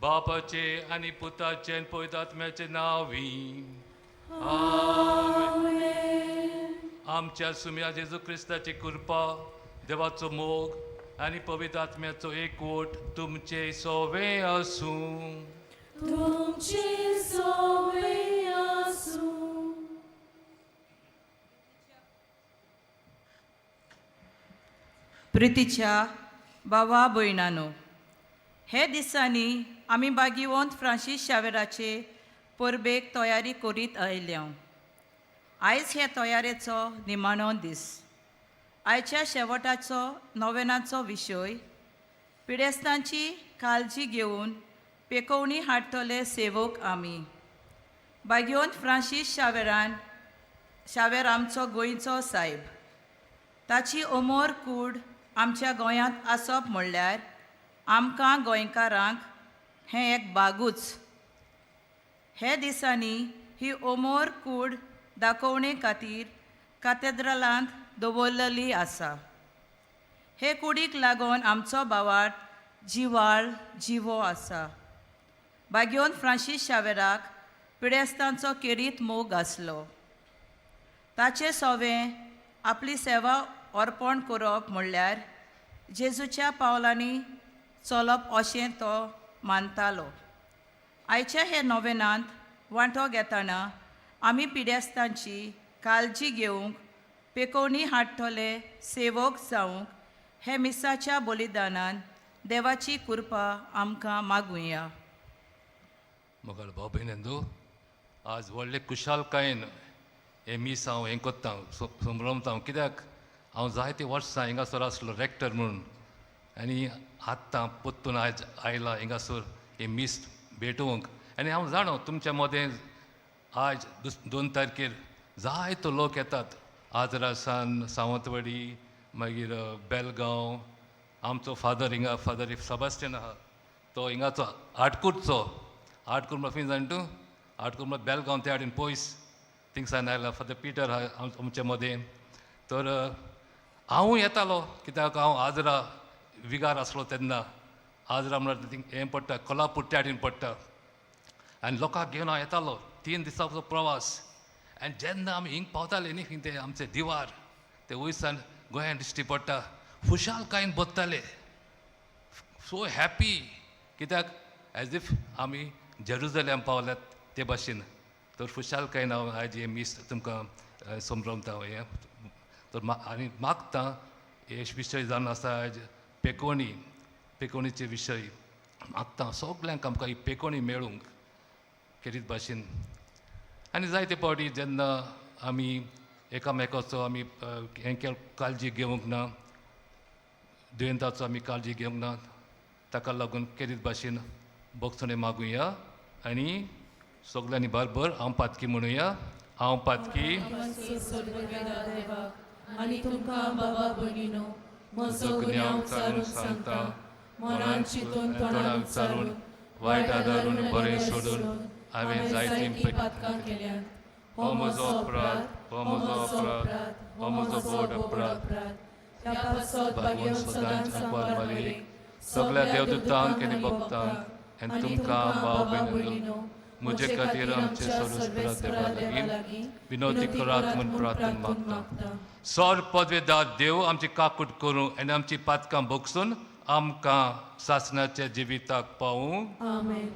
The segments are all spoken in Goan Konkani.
बापाचे आनी पुताचे आनी पवित्र आत्म्याचे नांवी. आमेन. आमच्या सुम्या जेजू क्रिस्ताची कृपा, देवाचो मोग आनी पवित्र आत्म्याचो एकवट तुमचे सोवे आसूं. तुमचे सोवे आसूं. प्रितीच्या बाबा भयणानो, हे दिसांनी आमी बागिवंत फ्रांसीस शावेराचे परबेक तयारी करीत आयल्या. आयज हे तयारेचो निमाणो दीस. आयच्या शेवटाचो नोवेनाचो विशय पिडेस्तांची काळजी घेवन पेकोवणी हाडटले सेवक आमी. बागिवंत फ्रांसीस शावेरान शावेर आमचो गोंयचो सायब. ताची अमर कूड आमच्या गोंयांत आसप म्हणल्यार आमकां गोंयकारांक हें एक बागूच. हे दिसांनी ही अमर कूड दाखोवणे खातीर कातेद्रालांत दवरलेली आसा. हे कुडीक लागून आमचो भावार्थ जिवाळ जिवो आसा. बागियोन फ्रांसीस शावेराक पिडेस्तांचो केरीत मोग आसलो. ताचे सोवें आपली सेवा अर्पण करप म्हणल्यार जेजूच्या पावलांनी चलप अशें तो मानतालो. आयच्या हे नोवेनांत वांटो घेतना आमी पिडेस्तांची काळजी घेवंक पेकोवणी हाडटले सेवक जावंक हे मिसाच्या बलिदानान देवाची कृपा आमकां मागुया. मोगाळ भाव भयणींनो, आज व्हडले खुशालकायेन हें मीस हांव हें कोत्ता, संभ्रमता. कित्याक हांव जायते वर्सां हिंगासर आसलो रेक्टर म्हणून आनी आत्तां परतून आयज आयला हिंगासर हें मीस भेटोवंक. आनी हांव जाणो तुमच्या मदें आज 2 तारखेर जायतो लोक येतात, आजरासान, सावंतवाडी, मागीर बेलगांव. आमचो फादर हिंगा, फादर सेबास्टियन आहा, तो हिंगाचो आटकूरचो. आटकूर म्हळ्यार खंय जाण तूं? आटकूर म्हळ्यार बेलगांव त्या हाडून पयस थिंगसान आयला. फादर पिटर आहा आमचे मदें. तर हांवूय येतालो कित्याक हांव आजरा विगार आसलो तेन्ना. आजरा म्हळ्यार हें पडटा, कोल्हापूर त्या हाडून पडटा. आनी लोकांक घेवन हांव येतालो, 3 दिसांचो प्रवास. आनी जेन्ना आमी हिंग पावताले न्ही, ते आमचे दिवार ते वयसान गोंयांत दिश्टी पडटा, खुशालकायेन बसताले, सो हॅपी. कित्याक एज if आमी जेरुजलेम पावल्यात ते भाशेन. तर खुशालकायेन हांव आयज हें मीस तुमकां संभ्रमता हें. तर आनी मागता हे विशय जावन आसा आयज पेकोणी, पेकोणीचे विशय. मागता सगल्यांक आमकां ही पेकोणी मेळूंक खेरीत भाशेन. आनी जायते फावटी जेन्ना आमी एकामेकाचो आमी हें काळजी घेवंक ना, दुयेंताचो आमी काळजी घेवंक ना, ताका लागून खेरीत भाशेन भोगसणें मागुया. आनी सगल्यांनी बरोबर हांव पातकी म्हणुया. हांव पातकी आनी तुमकां बाबा भयणीनो म्हजो गुन्यांव उच्चारून सांगता, मनान चिंतून तोंडान उच्चारून, वायट आदारून बरें सोडून हांवें जायतीं पातकां केल्यांत. हो म्हजो अपराध, हो म्हजो अपराध, हो म्हजो व्हड अपराध. ह्या पासत भगवान सदांच आंकवार मारयेक, सगल्या देवदूतांक आनी भक्तांक आनी तुमकां भाव भयणीनो म्हजे खातीर आमचे सर्वेस्परा देवा लागीं विनोदी करात म्हूण प्रार्थना मागता. सर पदवेदार देव आमची काकूट करूं आनी आमची पातकां भोगसून आमकां सासणाच्या जिविताक पावूं. आमेन.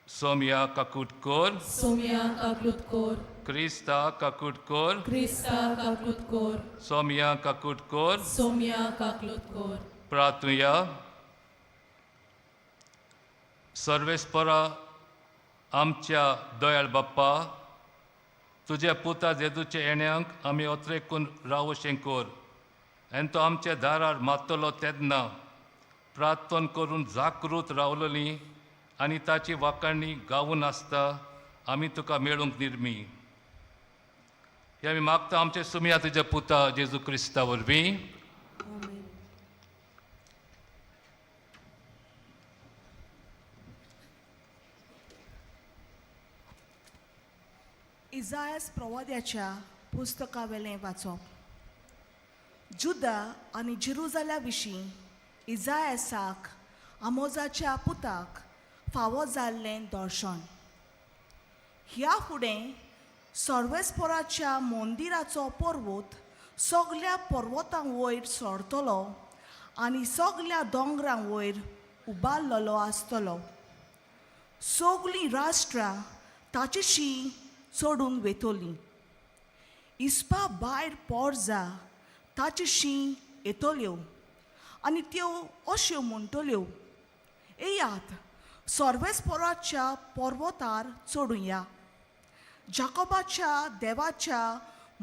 सोमया काकूट कर. सोमया काकूट कोर. क्रिस्ता काकूट कर. क्रिस्ता काकूट कोर. सोमया काकूट कर. सोमया काकूट कोर. प्रार्थुया. सर्वेस्परा आमच्या दयाळ बाप्पा, तुज्या पुता जेजूच्या येण्यांक आमी अत्रेकून रावशें कर आनी तो आमच्या दारार मारतलो तेन्ना प्रार्थन करून जागृत रावलली आनी ताची वाखाणी गावून आसता आमी तुका मेळूंक निर्मी. हे आमी मागता आमचे सुमया तुज्या पुता जेजू क्रिस्ता वरवीं. इजायास प्रवाद्याच्या पुस्तकावेलें वाचप. जुदा आनी जेरुजाल्या विशीं इजाएसाक आमोजाच्या पुताक फावो जाल्लें दर्शन. ह्या फुडें सर्वेस्पराच्या मंदिराचो पर्वत सगल्या पर्वतां वयर सरतलो आनी सगल्या दोंगरां वयर उबारलेलो आसतलो. सगलीं राष्ट्रां ताचेशी चडून वेतलीं. इस्पा भायर पोरजा ताचेशी येतल्यो आनी त्यो अश्यो म्हणटल्यो, येयात सर्वेस्पराच्या पर्वतार चडुया, जाकोबाच्या देवाच्या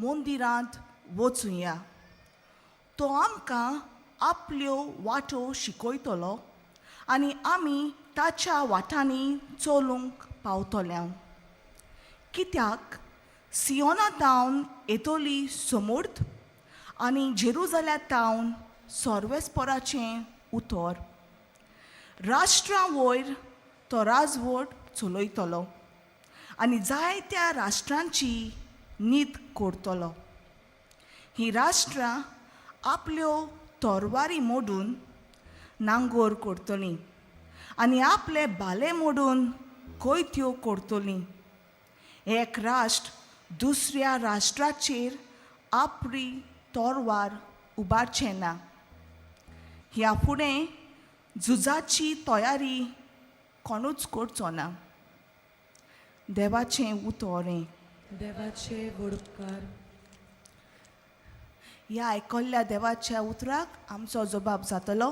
मंदिरांत वचुया. तो आमकां आपल्यो वाटो शिकयतलो आनी आमी ताच्या वाटांनी चलूंक पावतले. कित्याक सियोना तावन येतली समूर्त आनी जेरुजाल्या तावन सर्वेस्पराचें उतर. राष्ट्रां वयर तो राजवट चलयतलो आनी जायत्या राष्ट्रांची नीत करतलो. हीं राष्ट्रां आपल्यो तरवारी मोडून नांगोर करतलीं आनी आपले भाले मोडून कोयत्यो करतलीं. एक राष्ट्र दुसऱ्या राष्ट्राचेर आपली तरवार उबारचें ना. ह्या फुडें झुजाची तयारी कोणूच करचो ना. देवाचें उतर हें. देवाचे व्हड उपकार. ह्या आयकल्ल्या देवाच्या उतराक आमचो जबाब जातलो.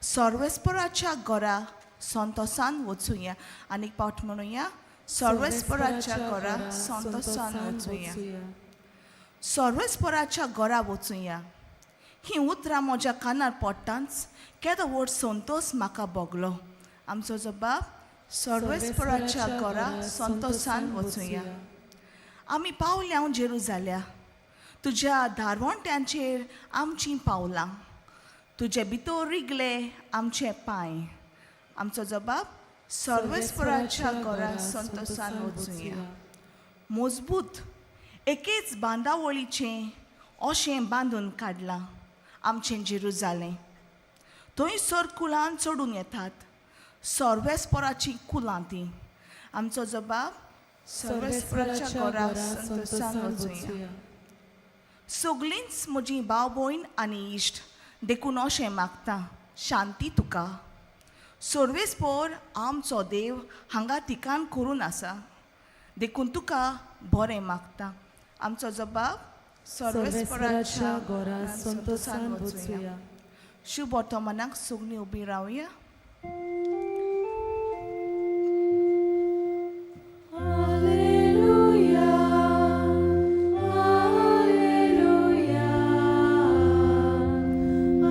सर्वेस्पराच्या घरा संतोसान वचुया. आनी एक पावट म्हणुया, सर्वेस्पराच्या घरा संतोसान वचुया. सर्वेस्पराच्या घरा वचुया. हीं उतरां म्हज्या कानार पडटांच केदो व्हड संतोस म्हाका भोगलो. आमचो जबाब, सर्वेस्पराच्या घरा संतोसान वचुया. आमी पावल्या जेरुजाल्या, तुज्या दारवंट्यांचेर आमचीं पावलां, तुजे भितर रिगले आमचे पांय. आमचो जबाब, सर्वेस्पराच्या घरा संतोसान वचुया. मजबूत एकेच बांदावळीचें अशें बांदून काडलां आमचें जेरुजालें. थंयसर कुलान चडून येतात सर्वेस्पराचीं कुलां तीं. आमचो जबाब, सर्वेस्पराच्या घरा संतोसान वचुया. सगलींच म्हजी भाव भयण आनी इश्ट, देखून अशें मागता, शांती तुका. सर्वेस्पोर आमचो देव हांगा ठिकाण करून आसा, देखून तुका बरें मागता. आमचो जबाब, सर्वेस्पराच्या घरा संतोसान वचुया. शुभ वर्तमानाक सगळीं उबी रावया. Alleluia, Alleluia,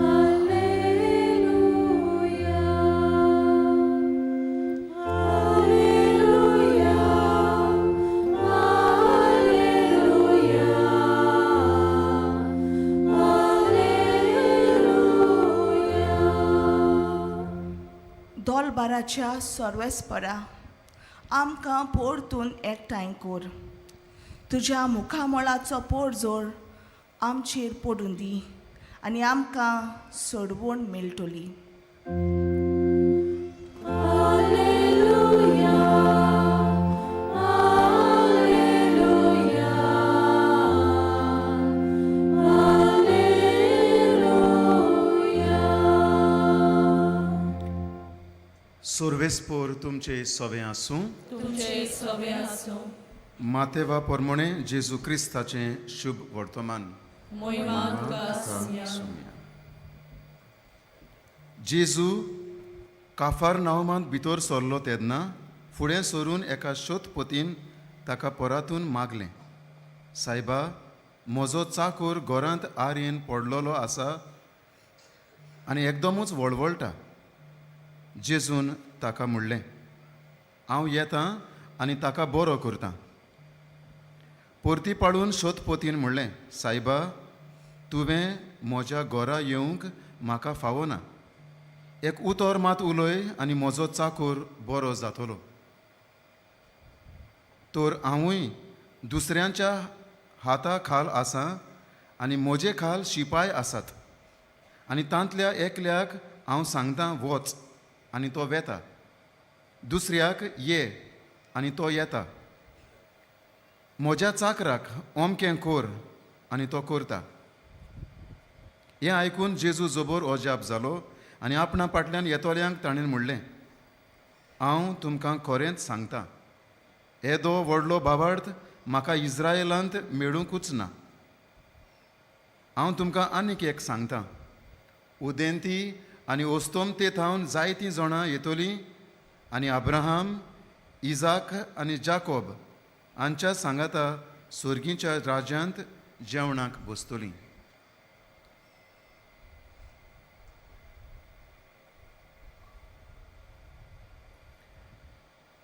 Alleluia, Alleluia, Alleluia, Alleluia. दोलबाराच्या सर्वेस्परा आमकां परतून एकठांय कर. तुज्या मुखामळाचो पोडजोड आमचेर पडून दी आनी आमकां सोडवण मेळटली. Alleluia, Alleluia, Alleluia. सोर्वेस्पोर तुमचे सवे आसूं. तुमचे सवे आसूं. मातेवा पोरमोणे जेजू क्रिस्ताचें शुभ वर्तमान. मोहिमा तुका आसुया. जेजू काफार नावमांत भितर सरलो तेन्ना फुडें सरून एका शोधपतीन ताका परातून मागलें, सायबा म्हजो चाकूर घरांत आरयेन पडलेलो आसा आनी एकदमूच वळवळटा. जेजून ताका म्हणलें, हांव येतां आनी ताका बरो करतां. परती पाडून शोधपोतीन म्हणलें, सायबा तुवें म्हज्या घरा येवंक म्हाका फावना, एक उतर मात उलय आनी म्हजो चाकूर बरो जातलो. तर हांवूय दुसऱ्यांच्या हाता खाल आसा आनी म्हजे खाल शिपाय आसात आनी तांतल्या एकल्याक हांव सांगतां वच आनी तो वेता, दुसऱ्याक ये आनी तो येता, म्हज्या चाकराक अमकें कोर आनी तो करता। हें आयकून जेजू जबर अजाप जालो आनी आपणा फाटल्यान येतल्यांक ताणें म्हणलें, हांव तुमकां खरेंच सांगता, येदो व्हडलो भावार्थ म्हाका इस्रायलांत मेळुंकूच ना। हांव तुमकां आनीक एक सांगता, उदेंती आनी ओस्तोमते थावन जायतीं जाणां येतलीं आनी अब्राहम, इजाक आनी जाकोब हांच्या सांगाता सर्गीच्या राज्यांत जेवणाक बसतलीं।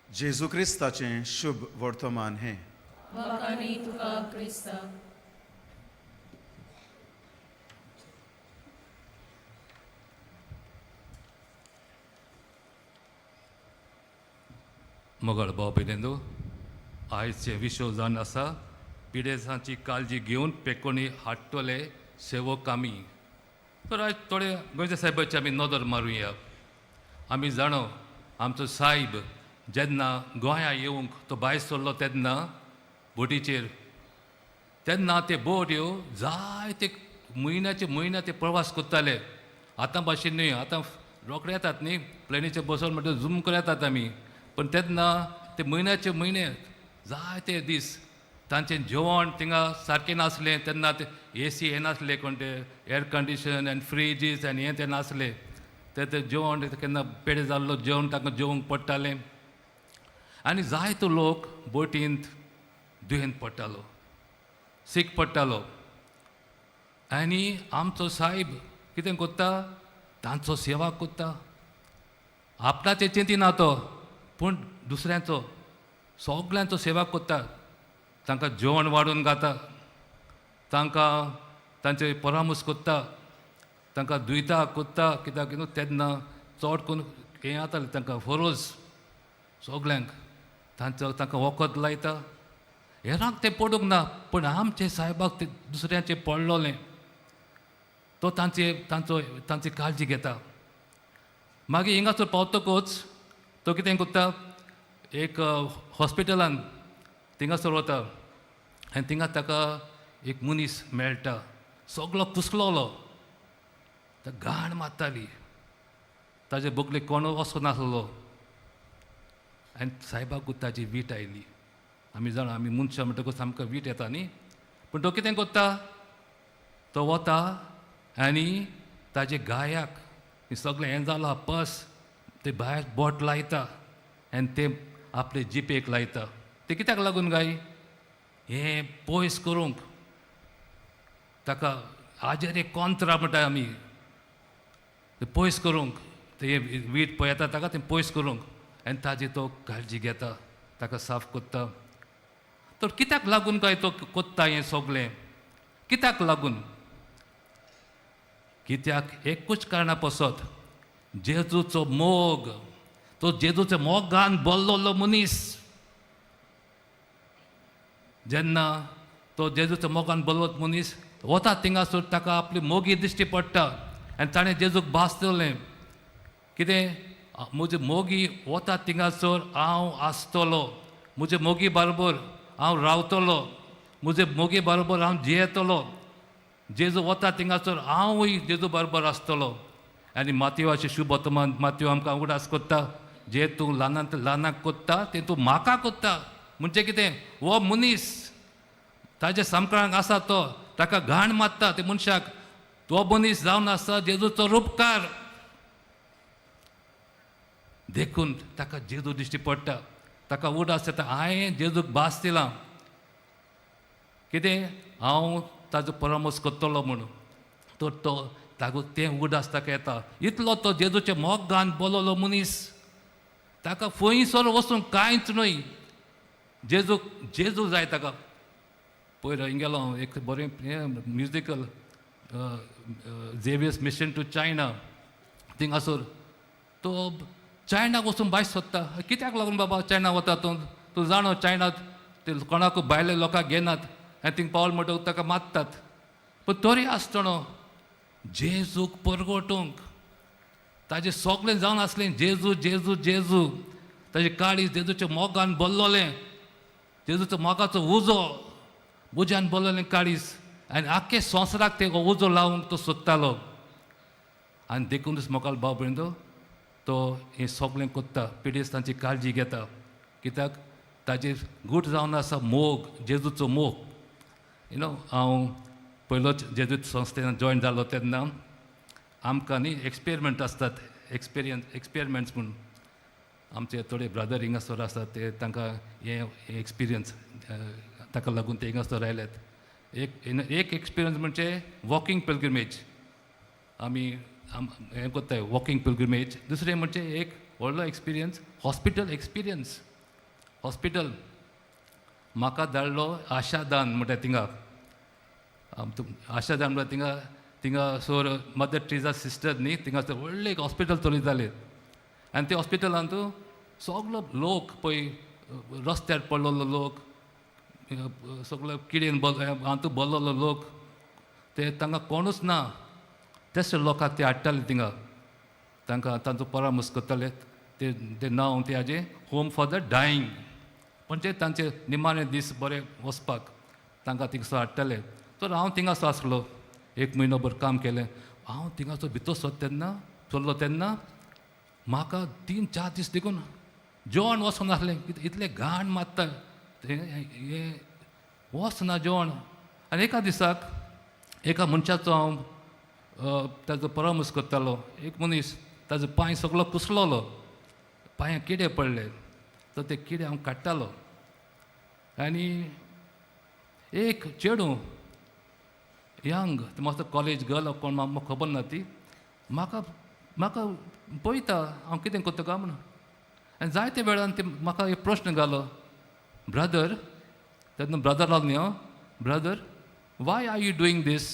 जेजू क्रिस्ताचें शुभ वर्तमान हें। वाखाणी तुका क्रिस्ता। मोगाळ भाव भयणींनो, आयचें विश्व जावन आसा पिडेसांची काळजी घेवन पेकोणी हाडटले सेवक आमी। तर आयज थोडे गोंयच्या सायबाची आमी नदर मारुया। आमी जाणो आमचो सायब जेन्ना गोंया येवंक तो भायर सरलो तेन्ना बोटीचेर, तेन्ना ते बोट्यो जायते म्हयन्याचे म्हयन्या ते प्रवास करताले। आतां भाशेन न्हय, आतां रोखडे येतात न्ही प्लेनीचेर बसोन म्हणटा झूम करून येतात आमी, पूण तेन्ना ते म्हयन्याचे म्हयने जायते दीस तांचें जेवण थिंगा सारकें नासलें। तेन्ना ते ए सी हें नासलें, कोण ते एयर कंडिशन आनी फ्रिजीस आनी हें तें नासलें। ते जेवण केन्ना पेडे जाल्लो जेवण तांकां जेवंक पडटालें आनी जायतो लोक बोटींत दुयेंत पडटालो, सीक पडटालो। आनी आमचो सायब कितें करता, तांचो सेवा करता। आपणाचें चिंतिना तो, पूण दुसऱ्यांचो सगल्यांचो सेवा करता। तांकां जेवण वाडून घाता, तांकां तांचे परामर्श करता, तांकां दुयता करता। कित्याक न्हू तेन्ना चड करून हें जातालें तांकां फरोज सगल्यांक, तांचो तांकां वखद लायता। हेरांक तें पडूंक ना, पूण आमचे सायबाक तें दुसऱ्यांचें पडलोलें, तो तांचे तांचो तांची काळजी घेता। मागीर हिंगासर पावतकूच तो कितें करता, एक हॉस्पिटलान थिंगासर वता आनी थिंगा ताका एक मनीस मेळटा, सगलो कुसलोलो, तो घाण मारताली, ताजे बगले कोण वचो नासलो। आनी सायबाकूच ताजी वीट आयली। आमी जाणा आमी मनशां म्हणटकूच आमकां वीट येता न्ही, पूण तो कितें करता, तो वता आनी ताजे गायाक सगळें हें जालां पस ते भायर बोट लायता आनी ते आपले जिपेक लायता। ते कित्याक लागून गाय हें पयस करूंक, ताका आजेर एक कोंत्रा म्हणटा आमी, ते पयस करूंक, ते वीट पळयता ताका तें पयस करूंक आनी ताजी तो काळजी घेता, ताका साफ करता। तर कित्याक लागून काय तो कोत्ता हें सगळें, कित्याक लागून? कित्याक एकूच कारणा पसत, जेजूचो मोग। तो जेजूच्या मोगान बोल्लोलो मनीस, जेन्ना तो जेजूच्या मोगान बोल्लो मनीस वता थिंगासर ताका आपली मोगी दिश्टी पडटा आनी ताणें जेजूक भास दिलें कितें, म्हजे मोगी वता थिंगासर हांव आसतलो, म्हजे मोगी बरोबर हांव रावतलो, म्हजे मोगी बरोबर हांव जियेतलो, जेजू वता थिंगासर हांवूय जेजू बरोबर आसतलो। आनी मातयेचे शुभ वर्तमान मातयो आमकां उगडास करता, जे तूं ल्हानांत ल्हानाक कोत्ता तें तूं म्हाका कोत्ता। म्हणजे कितें, हो मनीस ताजे सामकारांक आसा तो ताका घाण मारता ते मनशाक, तो मनीस जावन आसा जेजूचो रुपकार, देखून ताका जेजू दिश्टी पडटा, ताका उगडास येता हांवें जेजूक भास दिलां कितें, हांव ताजो परामर्श करतलो म्हणून। तर तो ताका तें उगडास ताका येता। इतलो तो जेजूचे मोगान बोललो मनीस, ताका फंयसर वचूंक कांयच न्हय, जेजूक जेजू जाय ताका। पयर हिंग गेलो हांव एक बरें हें musical Xavier's mission to China, थिंगासर तो चायनाक वचून भायर सोदता। कित्याक लागून बाबा चायना वता तूं, तूं जाणो चायनात ते कोणाकूय भायले लोकांक घेनात आनी थिंग पावल म्हणटकूच ताका मारतात। पूण तरी आसतना जेजूक परगटूंक ताजें सगळें जावन आसलें जेजू जेजू जेजू. ताजें काळीज जेजूच्या मोगान भरलोलें, जेजूचो मोगाचो उजो उज्यान भरलोलें काळीज. आनी आख्खे संवसाराक ते उजो लावंक तो सोदतालो. आनी देखूनच मोगाल भाव भयण तो हें सगळें कोत्ता, पिडेस्तांची काळजी घेता. कित्याक ताजेर गूट जावन आसा मोग, जेजूचो मोग. You know, हांव पयलोच जेजूत संस्थेन जॉयन जालो तेन्ना आमकां न्ही एक्सपेरिमेंट आसतात, एक्सपेरिमेंट्स म्हूण. आमचे थोडे ब्रदर हिंगासर आसात, ते तांकां हें एक्सपिरियन्स ताका लागून ते हिंगासर आयल्यात. एक एक्सपिरियन्स म्हणजे वॉकिंग पिलग्रिमेज. आमी हें कोत्ताय वॉकिंग पिलग्रिमेज. दुसरें म्हणजे एक व्हडलो एक्सपिरियन्स हॉस्पिटल एक्सपिरियन्स. हॉस्पिटल म्हाका धाडलो आशादान म्हणटा थिंगा. आशादान म्हणटा थिंगा, थिंगा सोर मदर ट्रिजा सिस्टर न्ही, थिंगासर व्हडलें एक हॉस्पिटल चलयतालें. आनी ते हॉस्पिटलांत सगलो लोक पळय रस्त्यार पडलेलो लोक, सगलो किडेन हातूंत भरलेलो लोक, ते तांकां कोणूच ना, तेच लोकांक ते हाडटाले थिंगा. तांकां तांचो परामर्श करताले. ते नांव ते हाजें होम फॉर the dying, म्हणजे तांचे निमाणे दीस बरे वचपाक तांकां थिंगसो हाडटाले. तर हांव थिंगासो आसलो, एक म्हयनो भर काम केलें. हांव थिंगासो भितर सरता तेन्ना सरलो तेन्ना म्हाका 3-4 दीस देखून जेवण वचून आसलें. इतलें घाण मारता हें वचना जेवण. आनी एका दिसाक एका मनशाचो हांव ताजो परामर्श करतालो. एक मनीस ताजो पांय सगलो कुसलोलो, पांयां किडे पडले, तर ते किडे हांव काडटालो. आनी एक चेडूं यंग, मस्त कॉलेज गर्ल, कोण म्हाका खबर ना ती, म्हाका म्हाका पळयता हांव कितें करता काय म्हणून. आनी जायते वेळान ती म्हाका एक प्रश्न घालो, ब्रदर, तेन्ना ब्रदर लागलो न्ही हांव, brother why are you doing this,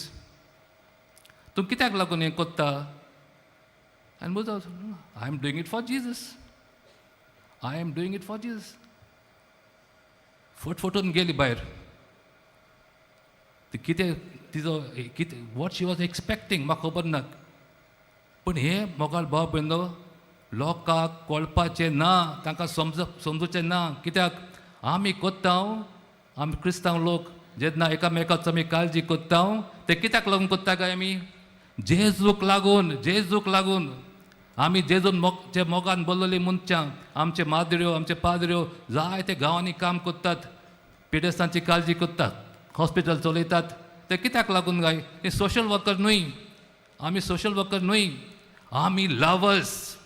तूं कित्याक लागून हें कोत्ता? आनी म्हजो I am doing it for Jesus, I am doing it for Jesus. फटफटून गेली भायर. ती कितें तिजो कितें what she was expecting म्हाका खबर ना. पूण हें मोगाळ भाव भयणो लोकांक कळपाचें ना, तांकां समजूचें ना. कित्याक आमी कोत्ता, आमी क्रिस्तांव लोक जेन्ना एकामेकाचो आमी काळजी कोत्ता, ते कित्याक लागून कोत्ता काय आमी? जेजूक लागून, जेजूक लागून. आमी जेजून मोगचे मोगान बोल्लोली मनशां, आमचे माद्र्यो आमचे पाद्र्यो जायते गांवांनी काम कोत्तात, पिडेस्तांची काळजी कोत्तात, हॉस्पिटल चलयतात. ते कित्याक लागून काय? ते सोशल वर्कर न्हय, आमी सोशल वर्कर न्हय, आमी lovers.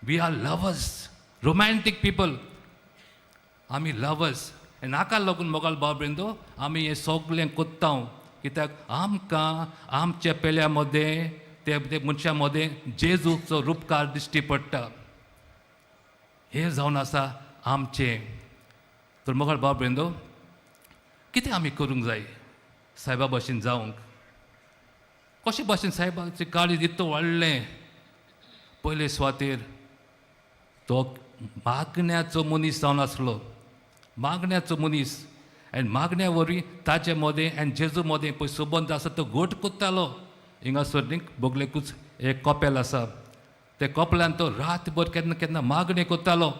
We are lovers, romantic people, आमी लवर्स. आनी नाका लागून मोगाल भाव भयणो आमी हें सगळें कोत्ता. कित्याक आमकां आमच्या पेल्या मदें ते मनशां मदें जेजूचो रुपकार दिश्टी पडटा. हें जावन आसा आमचें. तर मोगाळ भाव भयणो कितें आमी करूंक जाय सायबा भाशेन जावंक? कशे भाशेन सायबाचें काळीज इतलें वाडलें? पयले सुवातेर तो मागण्याचो मनीस जावन आसलो, मागण्याचो मनीस. आनी मागण्या वरवीं ताचे मदें आनी जेजू मदें पळय सबंद आसा तो घट कोत्तालो. हिंगासर न्ही बगलेकूच एक कपेल आसा, ते कपल्यान तो रातभर केन्ना केन्ना मागणें कोत्तालो.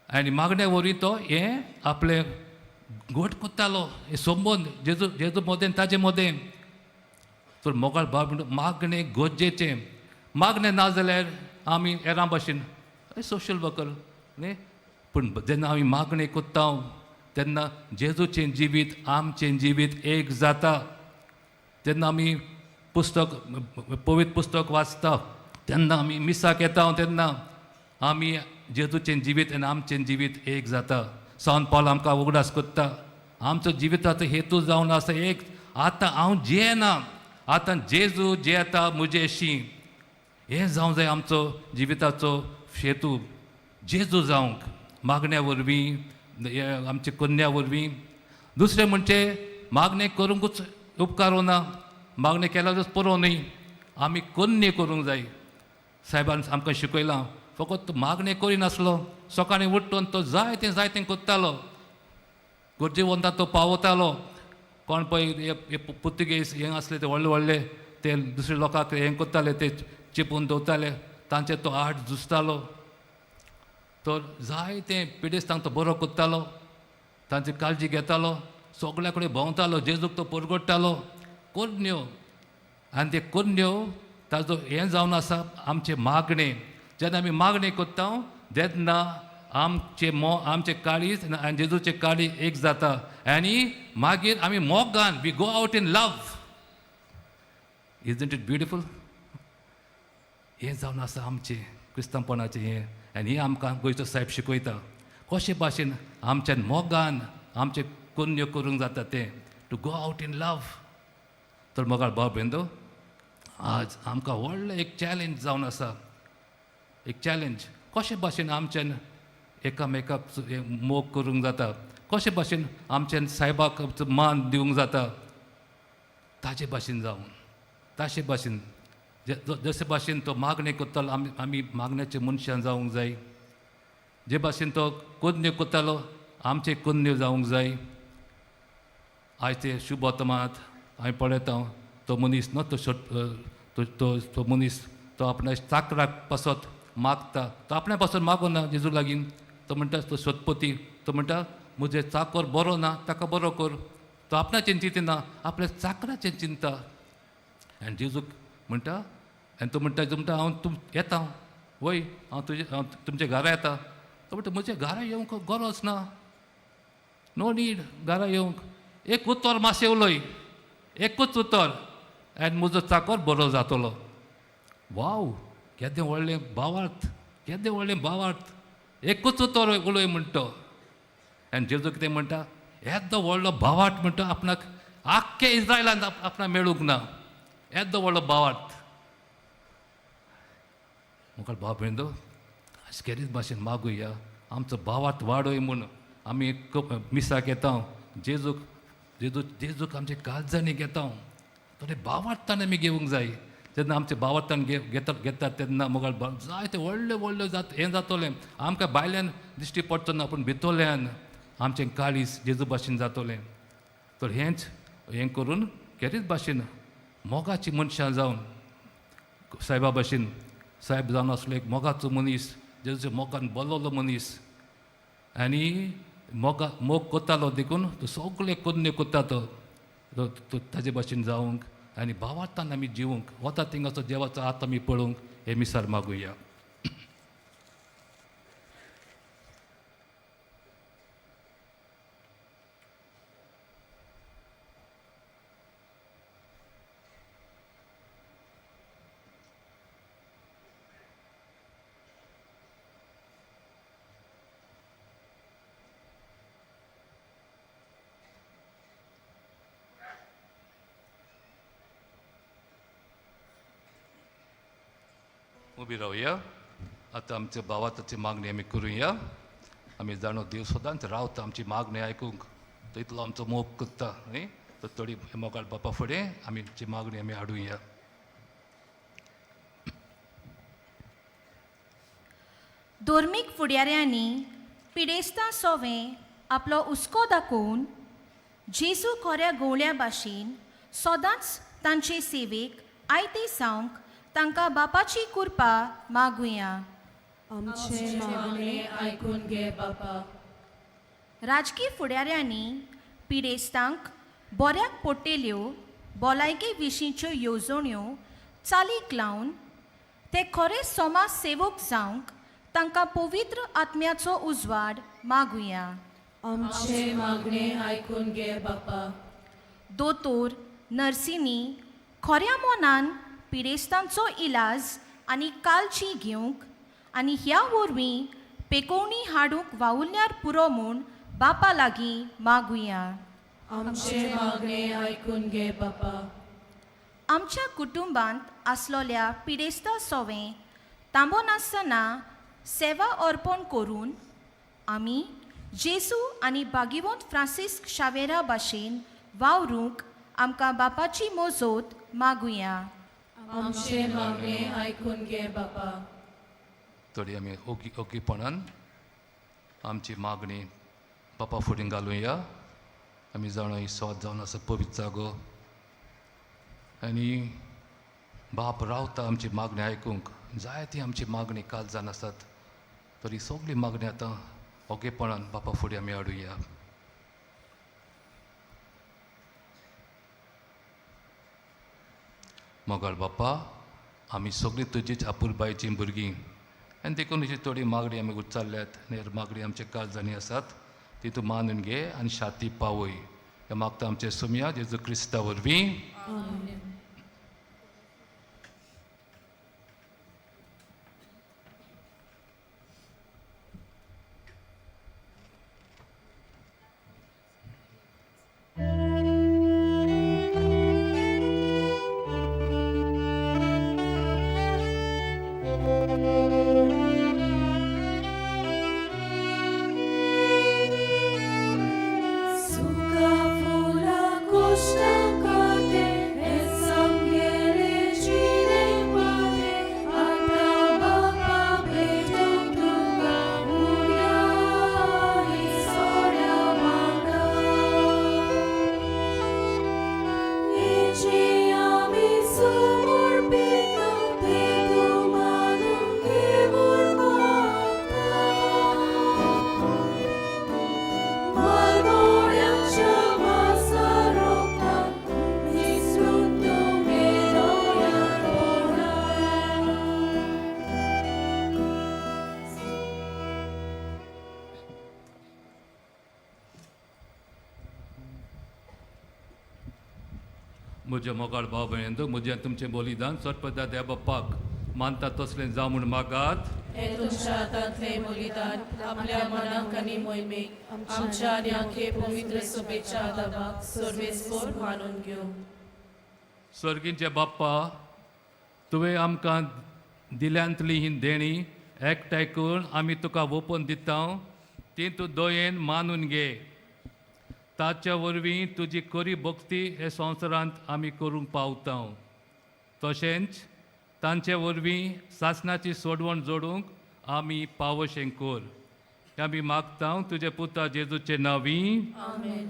आनी मागण्या वरवीं तो हें आपलें घट कोत्तालो, हें संबंद जेजू जेजू मदें ताजे मदें. तर मोगाळ भाव मागणें गरजेचें. मागणें ना जाल्यार आमी हेरां भाशेन सोशल वर्कर न्ही. पूण जेन्ना आमी मागणें कोत्ता तेन्ना जेजूचें जिवीत आमचें जिवीत एक जाता. तेन्ना आमी पुस्तक पवित्र पुस्तक वाचता, तेन्ना आमी मिसाक येता, तेन्ना आमी जेजूचें जिवीत आनी आमचें जिवीत एक जाता. सान पावल आमकां उगडास कोत्ता आमचो जिविताचो हेतू जावन आसा एक, आतां हांव जियेना, आतां जेजू जियेता म्हजेशी. हें जावं जाय आमचो जिविताचो हेतू, जेजू जावंक मागण्या वरवीं, आमच्या कन्या वरवीं. दुसरें म्हणजे मागणें करूंकूच उपकारोना, मागणें केल्यारूच पुरो न्ही, आमी कन्या करूंक जाय. सायबान आमकां शिकयलां, फकत मागणें करिनासलो, सकाळीं उठून तो जायतें जायतें कोत्तालो, गरजेवंता तो पावतालो. कोण पळय हे पुर्तुगेज हें आसले ते व्हडले व्हडले ते दुसरे लोकांक हें कोत्ताले, ते चेपून दवरताले तांचे तो आड झुजतालो. तर जायते पिडेस्तांक तो बरो कोत्तालो, तांची काळजी घेतालो, सगल्या कडेन भोंवतालो, जेजूक तो परगडटालो कोरन्यो. आनी ते कोरन्यो ताजो हें जावन आसा आमचें मागणें. जेन्ना आमी मागणें कोत्ता तेन्ना आमचें आमचें काळीज आनी जेजूचें काळीज एक जाता आनी मागीर आमी मोगान we go out in love. Isn't it beautiful? हें जावन आसा आमचें क्रिस्तांवपणाचें हें. आनी हें आमकां गोंयचो सायब शिकयता कशे भाशेन आमच्या मोगान आमचें कोन्यो करूंक जाता तें, to go out in love. तर मोगाळ भाव भयंदो, आज आमकां व्हडलें एक चॅलेंज जावन आसा, एक चॅलेंज कशे भाशेन आमच्यान एकामेकाक मोग करूंक जाता, कशे भाशेन आमच्यान सायबाक मान दिवंक जाता, ताजे भाशेन जावन, ताचे भाशेन जशे भाशेन तो मागणें करतालो आमी आमी मागण्याचे मनशां जावंक जाय. जे भाशेन तो कोन्यो करतालो आमचे कोन्यो जावंक जाय. आयज ते शुभ वर्तमानांत हांवें पळयता तो मनीस न्हू तो तो तो तो मनीस तो आपल्या चाकराक पासत मागता. तो आपल्या पासून मागना जेजू लागीं. तो म्हणटा तो सोदपती, तो म्हणटा म्हजें चाकर बरो ना ताका बरो कर. तो आपणाचें चिंतना, आपल्या चाकराचें चिंता. आनी जेजूक म्हणटा, आनी तो म्हणटा, तो म्हणटा हांव येता वय, हांव तुजे हांव तुमच्या घरा येता. तो म्हणटा म्हज्या घरा येवंक गरज ना, नो नीड घरा येवंक. एक उतर मातशें उलय, एकूच उतर आनी म्हजो चाकर बरो जातलो. वाव, केदें व्हडलें भावार्थ, केदें व्हडलें भावार्थ. एकूच उतर उलय म्हणटा. आनी जेजू कितें म्हणटा, येदो व्हडलो भावार्थ म्हणटा आपणाक आख्खे इस्रायलान आपणाक मेळूंक ना, येदो व्हडलो भावार्थ. मुखार भाव भयणो, खेरीत भाशेन मागुया आमचो भावार्थ वाडय म्हूण. आमी मिसाक येता, जेजूक जेजू जेजूक आमचे काळजांनी घेता, थोडे भावार्थान आमी घेवंक जाय. जेन्ना आमचे भावार्थान घेतात तेन्ना मुखार जायते व्हडले व्हडले जात हें जातलें. आमकां भायल्यान दिश्टी पडचो ना, पूण भितरल्यान आमचें काळीज जेजू भाशेन जातलें. तर हेंच हें करून खेरीत भाशेन मोगाची मनशां जावन सायबा भाशेन, सायब जावन आसलो एक मोगाचो मनीस, जेजूच्या मोगान बोल्लोलो मनीस आनी मोगा मोग कोत्तालो देखून तो सगळे कोन्यो कोत्ता तो ताजे भाशेन जावंक आनी भावार्थान आमी जिवंक वता थिंगाचो देवाचो हात आमी पळोवंक हे मिसार मागुया. उबी रावया. आतां आमच्या भावाताची मागणी आमी करुया. आमी जाणो देव सदांच रावता आमची मागणी आयकूंक, तो इतलो आमचो मोग करता न्ही. तर थोडी मोगाळ बापा फुडें आमी आमची मागणी आमी हाडुया. धर्मीक फुडाऱ्यांनी पिडेस्तां सोवें आपलो हुस्को दाखोवन जेजू खोऱ्या गोवळ्या भाशेन सदांच तांचे सेवेक आयते जावंक तांकां बापाची कृपा मागुया. आमचें मागणें आयकून घे बापा. राजकी फुडाऱ्यांनी पिडेस्तांक बऱ्याक पडटेल्यो भलायके विशींच्यो येवजण्यो चालीक लावन ते खरे समाज सेवक जावंक तांकां पवित्र आत्म्याचो उजवाड मागुया. आमचें मागणें आयकून घे बापा. दोतोर नर्सींनी खऱ्या मनान पिडेस्तांचो इलाज आनी काळजी घेवंक आनी ह्या वरवीं पेकोवणी हाडूंक वावुरल्यार पुरो म्हूण बापा लागीं मागुया. आमचें मागणें आयकून घे बापा. आमच्या कुटुंबांत आसलोल्या पिडेस्ता सोवें तांबो नासतना सेवा अर्पण करून आमी जेजू आनी भागिवंत फ्रांसिस्क शावेरा भाशेन वावरूंक आमकां बापाची मोजोत मागुया. आमचें मागणें आयकून घे बापा. थोडी आमी ओगी ओगीपणान आमची मागणी बापा फुडें घालुया. आमी जाणा ही सोद जावन आसा पवित्र जागो आनी बाप रावता आमची मागणी आयकूंक. जायती आमची मागणी काळजान आसात, तरी सगळी मागणी आतां ओगेपणान बापा फुडें आमी हाडुया. मोगाळ बापा, आमी सगळीं तुजीच आपुलबायचीं भुरगीं आनी देखून अशी थोडी मागणी आमी उच्चारल्यात आनी मागणी आमच्या काळजांनी आसात ती तूं मानून घे आनी शाती पावय. हें मागता आमचे सुमया जेजू क्रिस्ता वरवीं. सुका फुला कोश्टां हे सामगेले जिणे पाटे आतां बापा भेटोवंक तुका उरया आनी सोऱ्या वांगडा. हेची आमी समर्पिता ते तूं मानून घे म्हूण मागता. मालमोड्यांच्या मासा रोगतान निसरून तुगे दोळ्यांत पडा. म्हज्या मोगाळ भाव भयणींनो, म्हजें तुमचें बलिदान सरपदा देव बाप्पाक मानता तसलें जावं म्हूण मागात. हे तुमच्या हातांतले बलिदान आपल्या मनाक आनी मोहिमेक आमच्या आनी आखे पवित्र सभेच्या दाबाक सर्वेस्पोर मानून घेवं. सर्गींचे बाप्पा, तुवें आमकां दिल्यांतली ही देणी एकठांय करून आमी तुका ओपून दिता, ती तूं दयेन मानून घे. ताच्या वरवीं तुजी खरी भक्ती हे संवसारांत आमी करूंक पावता. तशेंच तांचे वरवीं सासणाची सोडवण जोडूंक आमी पावशें कर. हें आमी मागता तुजे पुता जेजूचे नांवी. आमेन.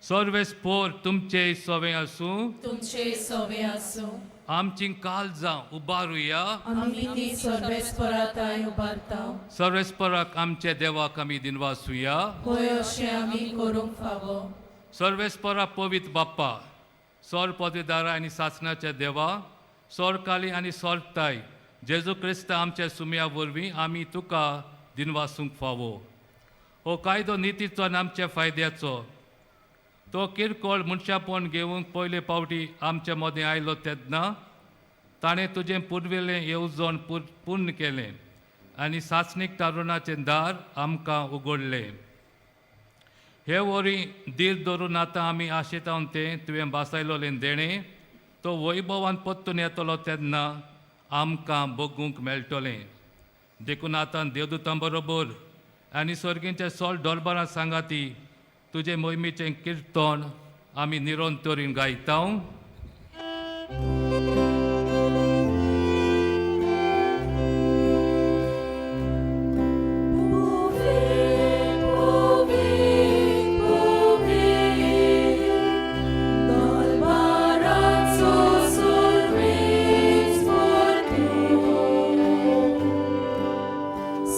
सर्वेस्पोर तुमचे सवें आसूं. तुमचे सवे आसूं. आमची काळजां उबारुया. आमी ती सर्वेस्पराताय उबारता. सर्वेस्पराक आमच्या देवाक आमी दिनवासुया. होय, अशें आमी करूंक फावो. सर्वेस्परा पवित्र बाप्पा, सोर पदवीदारा आनी सासणाच्या देवा, सोरकाली आनी सोरताय जेजू क्रिस्त आमच्या सुमया वरवीं आमी तुका दिनवासूंक फावो. हो कायदो नितीचो आनी आमच्या फायद्याचो. तो किरकोळ मनशापण घेवंक पयले पावटी आमच्या मदें आयलो तेन्ना ताणें तुजें पुर्विल्लें येवजण पूर्ण केलें आनी सासणीक तारुणाचें दार आमकां उगडलें. हे वरी धीर धरून आतां आमी आशेतावन तें तुवें बासायलोलें देणें तो वैभवान परतून येतलो तेन्ना आमकां बगूंक मेळटलें. देखून आतां देवदूतां बरोबर आनी सर्गींच्या सोल दरबारां सांगाती तुजे मोहिमेचें किर्तन आमी निरंतरीन गायता. दलबाराचो सर्वेस्पोर तूं,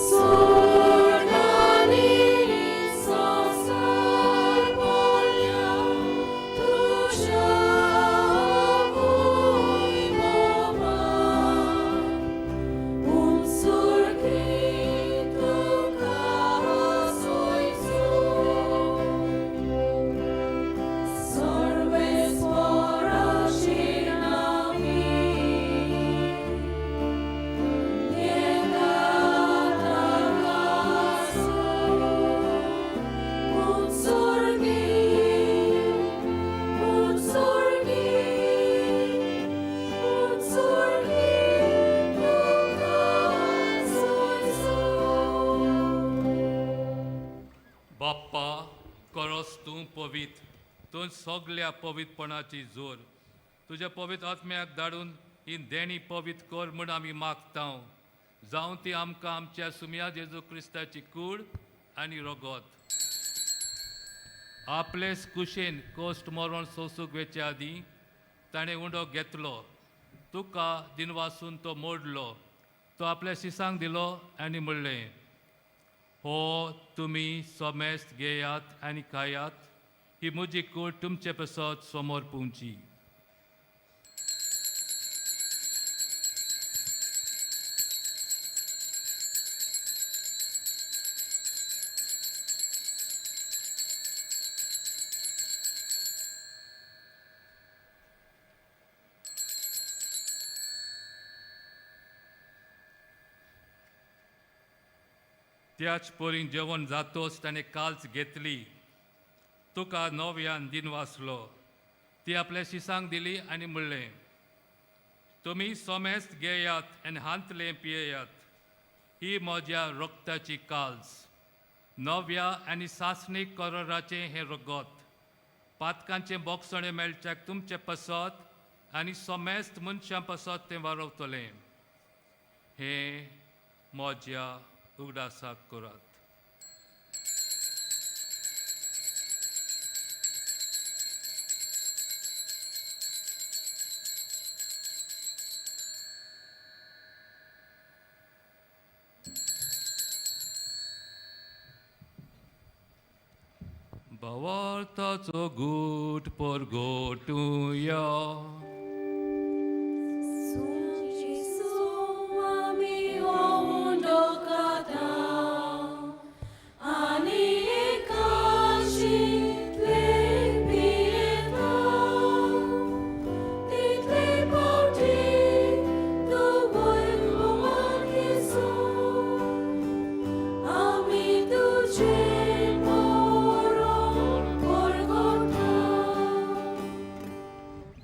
सोर्गानी संवसार भरल्या तुज्या वैभवान. उंचुरकी तुका सोयचो, सर्वेस्पराची नामी येता ताकासो. उंचुरकी, उंचुरकी, उंचुरकी तुका सोयचो. बाप्पा, करस तूं पवित्र, तूं सगल्या पवित्रपणाची जोर. तुज्या पवित्र आत्म्याक धाडून ही देणी पवित्र कर म्हूण आमी मागता. जावं ती आमकां आमच्या सुमया जेजू क्रिस्ताची कूड आनी रगत. आपलेच कुशेन कोश्ट मरण सोंसूंक वेचे आदीं ताणें उंडो घेतलो. तुका दिनवासून तो मोडलो, तो आपल्या शिसांक दिलो आनी म्हणलें, हो तुमी सोमेस्त घेयात आनी खायात, ही म्हजी कूड तुमचे पसत समोर पुंची. त्याच पोरीन जेवण जातोच ताणें काल्च घेतली, तुका नव्यान दिनवासलो, ती आपल्या शिसांक दिली आनी म्हणलें, तुमी सोमेस्त घेयात आनी हांतलें पियेयात, ही म्हज्या रक्ताची काल्स, नव्या आनी सासणीक करोराचें हें रगत, पातकांचें बोगसणें मेळच्याक तुमचें पसत आनी सोमेस्त मनशां पसत तें वारवतलें. हें म्हज्या उगडासाक करात. भावार्थाचो गूट परगटुया.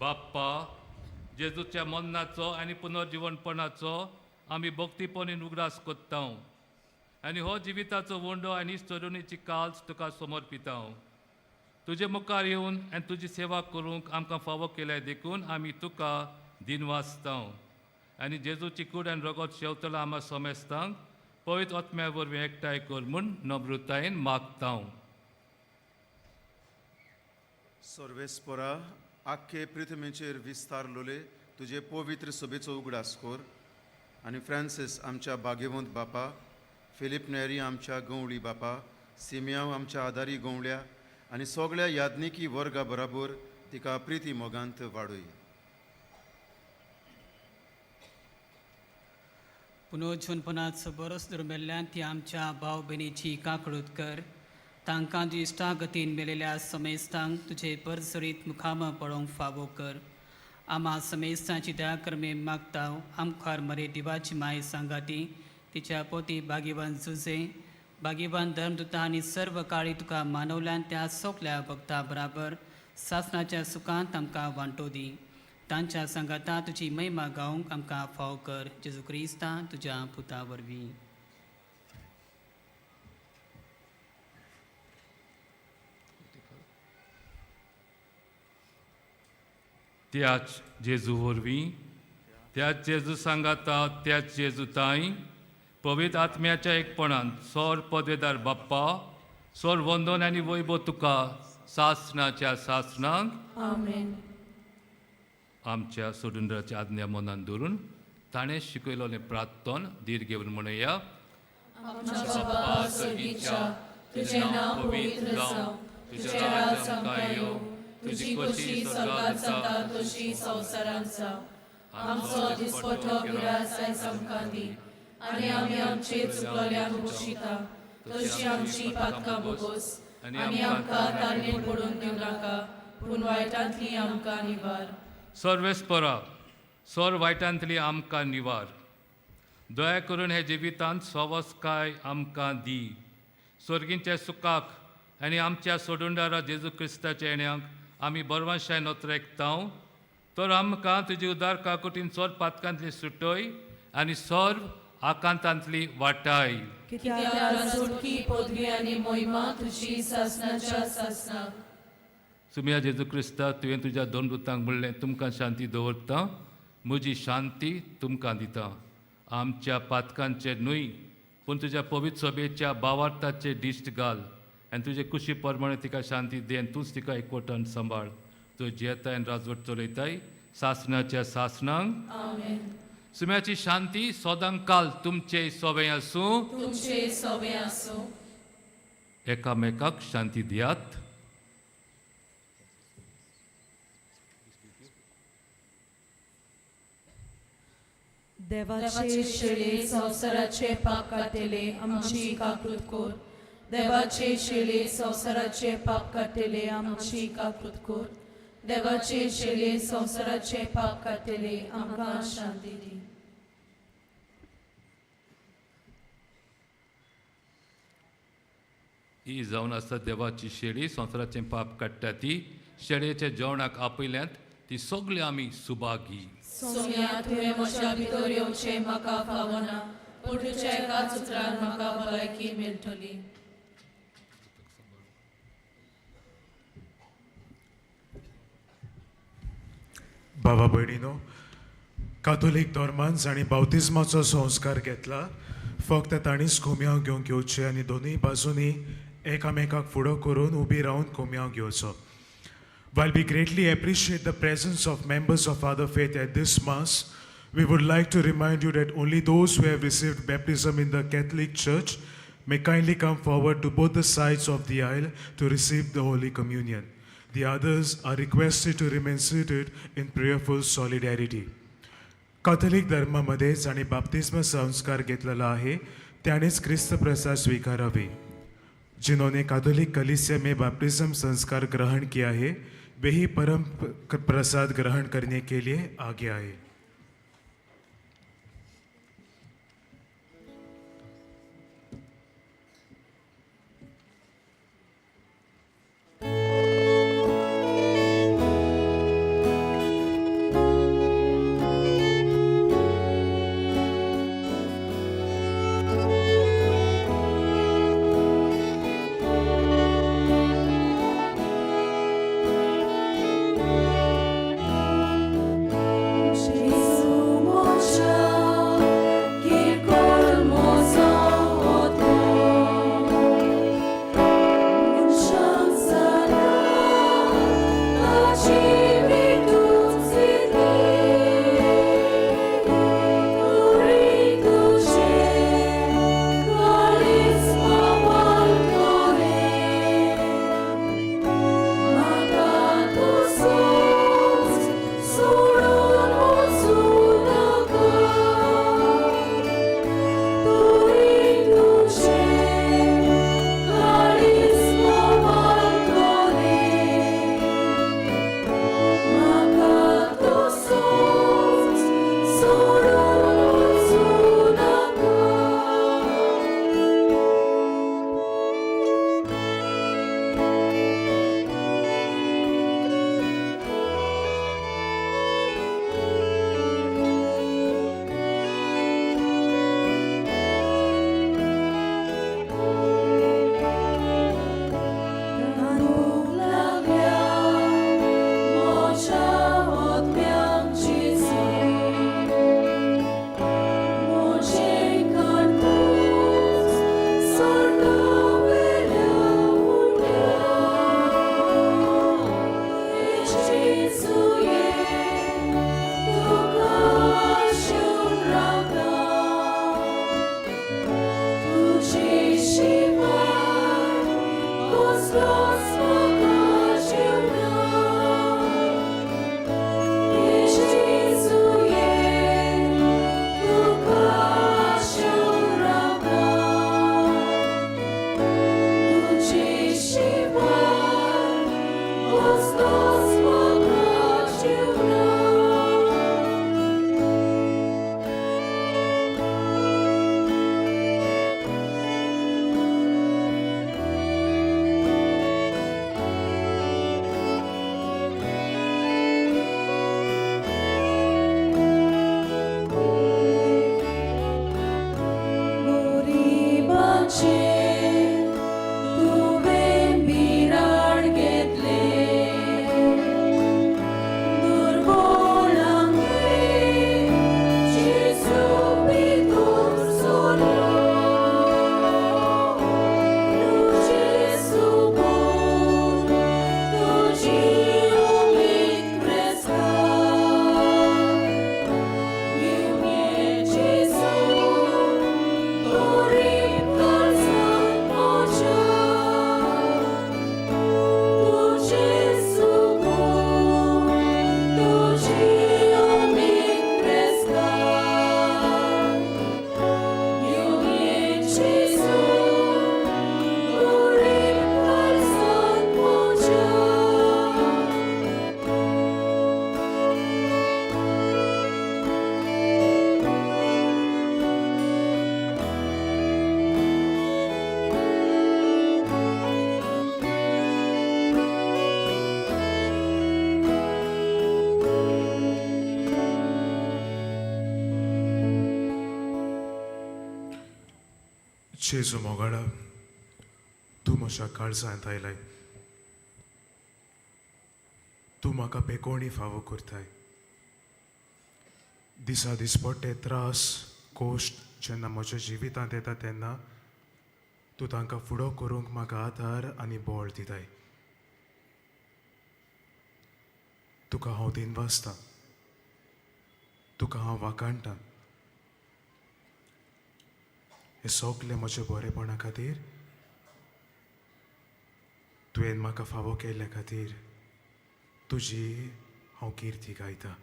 बाप्पा, जेजूच्या मरणाचो आनी पुनर्जिवनपणाचो आमी भक्तीपणीन उगडास कोत्ता आनी हो जिविताचो वंडो आनी चरुणीची काल्स तुका समर्पिता. तुजे मुखार येवन आनी तुजी सेवा करूंक आमकां फावो केल्या देखून आमी तुका दिनवासता आनी जेजूची कूड आनी रगत शेवतलो आमा समेस्तांक पवित्र आत्म्या वरवीं एकठांय कर म्हूण नम्रतायेन मागता. सर्वेस्परा, आख्खे पृथ्वीचेर विस्तारलोले तुजे पवित्र सभेचो उगडास कर आनी फ्रांसीस आमच्या भाग्यवंत बापा, फिलीप नेरी आमच्या गंवळी बापा, सिमियांव आमच्या आदारी गंवळ्या आनी सगळ्या याज्ञिकी वर्गा बराबर तिका प्रिती मोगांत वाडय. पुनर्जीवनपणाचो बरोच दुर्मेल्ल्यान ती आमच्या भाव भयणीची काकळूत कर. तांकां तुजी इश्टागतीन मेळिल्ल्या समेस्तांक तुजे परसरीत मुखाम पळोवंक फावो कर. आमा समेस्तांची दया करमे मागता. आमखार मरे दिवाची माय सांगाती तिच्या पोती भाग्यवान जुजे, भाग्यवान धर्मदुता आनी सर्व काळी तुका मानवल्यान त्या सोगल्या भक्ता बराबर सासणाच्या सुखांत आमकां वांटो दी. तांच्या सांगाता तुजी महिमा गावंक आमकां फाव कर. जेजू क्रिस्ता तुज्या पुता वरवीं. त्याच जेजू वरवीं, त्याच जेजू सांगाता, त्याच जेजू ताई पवित्र आत्म्याच्या एकपणान सोर पदवेदार बाप्पा, सोर वंदन आनी वैभव तुका सासणाच्या सासणांक. आमेन. आमच्या सोडुंद्राच्या आज्ञा मनान धरून ताणें शिकयलोलें प्रार्थन धीर घेवन म्हणया. आमच्या बाबा सर्गीच्या, तुजें नांव पवित्र जावं, तुजें राज आमकां येवं, तुजी खोशी स्वर्गात जाता तशी संवसारांत जावं. आमचो दिसपटो गिरास आयज आमकां दी आनी आमी आमचे चुकलोल्यांक बक्षिता तशी आमची पातकां बोगोस आनी आमकां तारणेन पडून दिवं नाका, पूण वायटांतली आमकां निवार. सर्वेस्परा, सोर वायटांतली आमकां निवार. दया करून हे जिवितांत सवसकाय आमकां दी. स्वर्गींच्या सुखाक आनी आमच्या सोडुंडारा जेजू क्रिस्ताच्या येण्याक आमी बरवाशाय नोत्रेकताव. तर आमकां तुजी उदार काकुटीन सोर पातकांतली सुटय आनी सर्व आकांतांतली वाटाय. कित्याक सुटकी पदवी आनी मोहिमा तुजी सासणाच्या सासणाक. सुमिया जेजू क्रिस्ता, तुवें तुज्या दोन दुतांक म्हणलें, तुमकां शांती दवरता, म्हजी शांती तुमकां दिता. आमच्या पातकांचेर न्हय पूण तुज्या पवित्र सभेच्या बावार्थाचे दिश्ट घाल आनी तुजे कुशी प्रमाणे तिका शांती दी आनी तूंच तिका एकवटान सांबाळ. तूं जियेताय आनी राजवट चलयताय सासणाच्या सासणांक. सुम्याची शांती सदांकाल तुमचे सोबें आसूं. तुमचे सोबे आसूं. एकामेकाक शांती दियात. देवाचे शेळे संवसाराचे पाप काडटले आमची काकूत कोर. देवाचे शेळे संवसाराचे पाप काडटले आमची काकूत कोर. देवाचे शेळे संवसाराचे पाप काडटले आमकां शांती दी. ही जावन आसा देवाची शेळी, संवसाराचें पाप काडटा ती. शेळयेच्या जेवणाक आपयल्यांत ती सगळी आमी सुभागी. सोम्या, तुवें म्हज्या भितर येवचें म्हाका फावना, पूण तुज्या एकाच उतरान म्हाका भलायकी मेळटली. बाबा भयणीनो, कातोलीक धर्मान जांणी बावतिज्माचो संस्कार घेतला फक्त तांणीच कोमयांव घेवंक येवचें आनी दोनूय बाजूंनी एकामेकाक फुडो करून उबी रावन कोमयांव घेवचो. While we greatly appreciate the presence of members of other faith at this Mass, we would like to remind you that only those who have received baptism in the Catholic Church may kindly come forward to both the sides of the aisle to receive the Holy Communion. The others are requested to remain seated in prayerful solidarity. Catholic धर्मामध्ये जांणी बाप्तिस्म संस्कार घेतलेला आहे त्यानेच ख्रिस्त प्रसाद स्वीकारावे. जिन्होंने कैथोलिक कलीसिया में बैप्टिज्म संस्कार ग्रहण किया है वे ही परम प्रसाद ग्रहण करने के लिए आगे आए. तुमचे जेजू मोगाळा, तूं म्हज्या काळजांत आयलाय, तूं म्हाका बेकोणी फावो करताय. दिसा दिसपट्टे त्रास कोश्ट जेन्ना म्हज्या जिवितांत येता तेन्ना तूं तांकां फुडो करूंक म्हाका आधार आनी बळ दिताय. तुका हांव दिनवासतां, तुका हांव वाखाणटां. हें सगलें म्हज्या बरेपणा खातीर, तुवें म्हाका फावो केल्ल्या खातीर तुजी हांव किर्ती गायतां.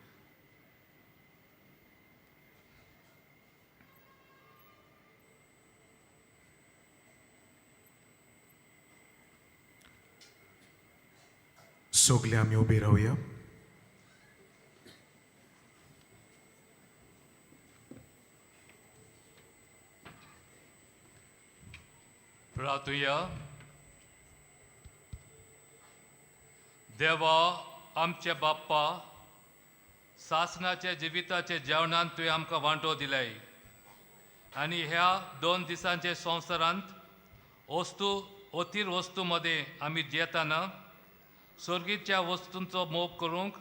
सगळे आमी उबी रावया. प्रार्थुया. देवा आमचे बाप्पा, सासणाच्या जिविताचे जेवणान तुवें आमकां वांटो दिलाय आनी ह्या 2 दिसांचे संवसारांत वस्तू अथीर वस्तू मदें आमी जियेतना सर्गीच्या वस्तूंचो मोग करूंक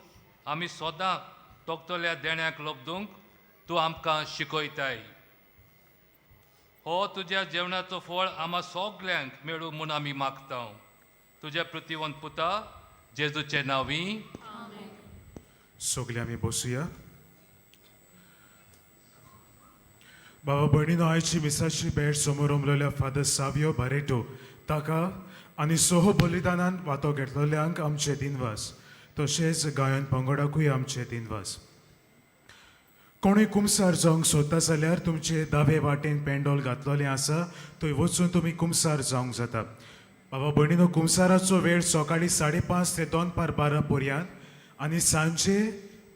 आमी सदां तोखतल्या देण्याक लब्दूंक तूं आमकां शिकयताय. हो तुज्या जेवणाचो फळ आमा सगल्यांक मेळूं म्हूण आमी मागता तुज्या पृथ्वीवंत पुता जेजूचे नांवी. सगळे आमी बसुया. बाबा भयणीनो, आयची मिसाची भेट समोर उमलोल्या फादर सावियो बारेटो ताका आनी सोहो बलिदानान वांटो घेतलेल्यांक आमचे दिनवास, तशेंच गायन पंगडाकूय आमचे दिनवास. कोणूय कुमसार जावंक सोदता जाल्यार तुमचे दावे वाटेन पेंडोल घातलेलें आसा, थंय वचून तुमी कुमसार जावंक जाता. बाबा भयणीनो, कुमसाराचो वेळ सकाळीं 5:30 ते 11:45 पर्यंत आनी सांजे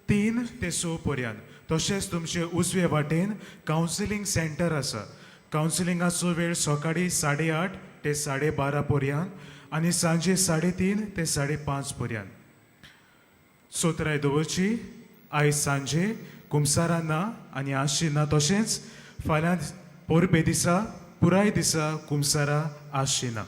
3 ते 6 पर्यंत. तशेंच तुमचे उजवे वाटेन कावन्सिलींग सेंटर आसा. कावन्सिलिंगाचो वेळ सकाळीं 8:30 ते 12:30 पर्यंत आनी सांजे 3:30 ते 5:30 पर्यंत. सोत्राय दवरची आयज सांजे कुमसारां ना आनी आशी ना, तशेंच फाल्यां परबे दिसा पुराय दिसा कुमसारां आशी ना.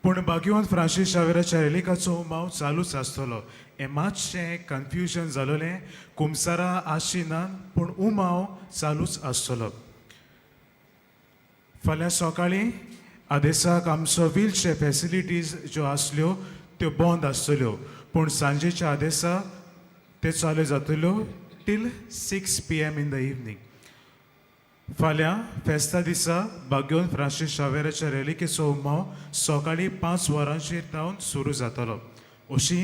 पूण बागेवन फ्रांसीस शावेराच्या रेलिकाचो उमाव चालूच आसतलो. हें मातशें कन्फ्युजन जालोलें, कुमसारां आशी ना पूण उमाव चालूच आसतलो. फाल्यां सकाळीं आदेसाक आमचो व्हीलचेर फॅसिलिटीज ज्यो आसल्यो त्यो बंद आसतल्यो, पूण सांजेच्या आदेसा ते चालू जातल्यो till 6 PM in the evening. फाल्यां फेस्ता दिसा बाग्योन फ्रांसीस शावेराच्या रेलिकेचो उमाव सकाळीं 5 वरांचेर तावन सुरू जातलो. अशी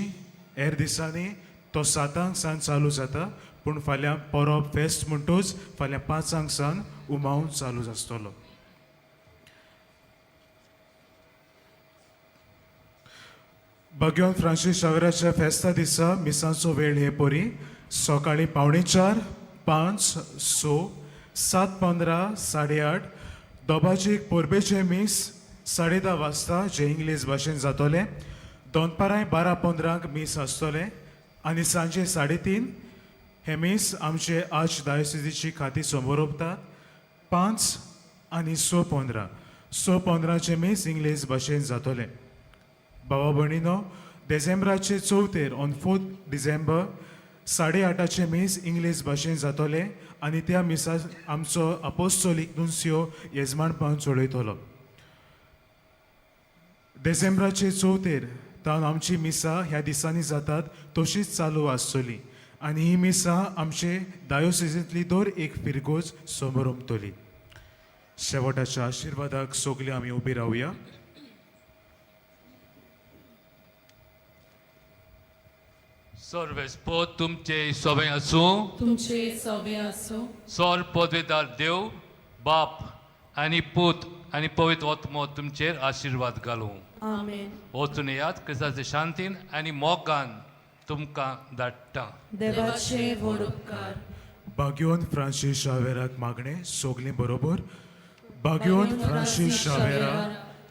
हेर दिसांनी तो 7 सावन चालू जाता, पूण फाल्यां परब फेस्त म्हणटूच फाल्यां 5 सावन उमाव चालू आसतलो. बाग्योन फ्रांसीस शावेराच्या फेस्ता दिसा मिसांचो वेळ हे परी सकाळीं 3:45, 5, 6, 7:15, 8:30, दोबाजीक परबेचें मीस 10:30 वाजता जें इंग्लीश भाशेन जातलें, दनपारां 12:15 मीस आसतलें आनी सांजे 3:30 हें मीस आमचे आर्च डायोसिजीची खाती समोर ओपतात. 5 आनी 6:15, 6:15 मीस इंग्लीश भाशेन जातलें. बाबा भयणीनो, डिसेंबराचे चवथेर ऑन 4 डिसेंबर 8:30 मीस इंग्लीश भाशेन जातलें आनी त्या मिसा आमचो अपोस्तोलीक नुन्सियो येजमानपण चलयतलो. डिसेंबराचे चवथेर तावन आमची मिसां ह्या दिसांनी जातात तशीच चालू आसतली आनी ही मिसां आमचे डायोसिजींतली दर एक फिरगोज समोर उमतली. शेवटाच्या आशिर्वादाक सगळीं आमी उबी रावया. सर्वेस्पोत तुमचे सोबें आसूं, तुमचे सोबे आसूं. सोर पदवेदार देव बाप आनी पूत आनी पवित्र आत्मो तुमचेर आशिर्वाद घालूं. आमेन. वचून येयात क्रिस्ताचे शांतीन आनी मोगान तुमकां धाडटा. देवाचे व्हड उपकार. बाग्योन फ्रांसीस शावेराक मागणें सगळीं बरोबर. बाग्योन फ्रांसीस शावेरा,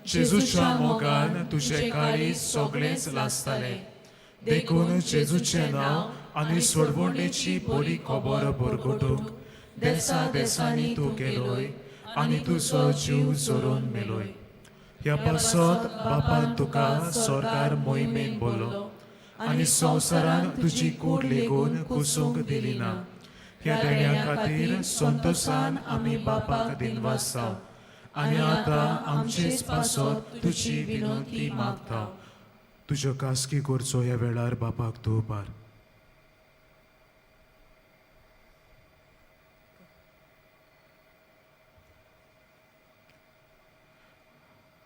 जेजूच्या मोगान तुजें काळीज सगळेंच लासतालें, देखून जेजूचें नांव आनी सोडवणेची बरी खबर बरगटूंक देसा देसांनी तूं गेलोय आनी तुजो जीव जोरून मेलोय. ह्या पासत बापान तुका सरकार मोहिमेन बोल्लो आनी संवसारान तुजी कूड लेगून कुसूंक दिली ना. ह्या देण्या खातीर संतोसान आमी बापाक दिनवास जावं आनी आतां आमचेच पासत तुजी विनंती मागता. तुज्यो कासकी करचो ह्या वेळार बापाक तूं उबार.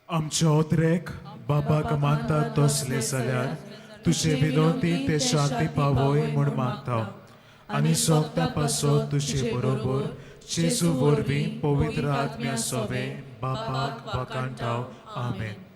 आमच्या ओतरेक बापाक मानतात तसले जाल्यार तुजे विनोती ते शांती पावय म्हूण मागता आनी सोगता पासत तुजे बरोबर जेजू वरवीं पवित्र आत्म्या सोवे बापाक वाकांटाव. आमेन.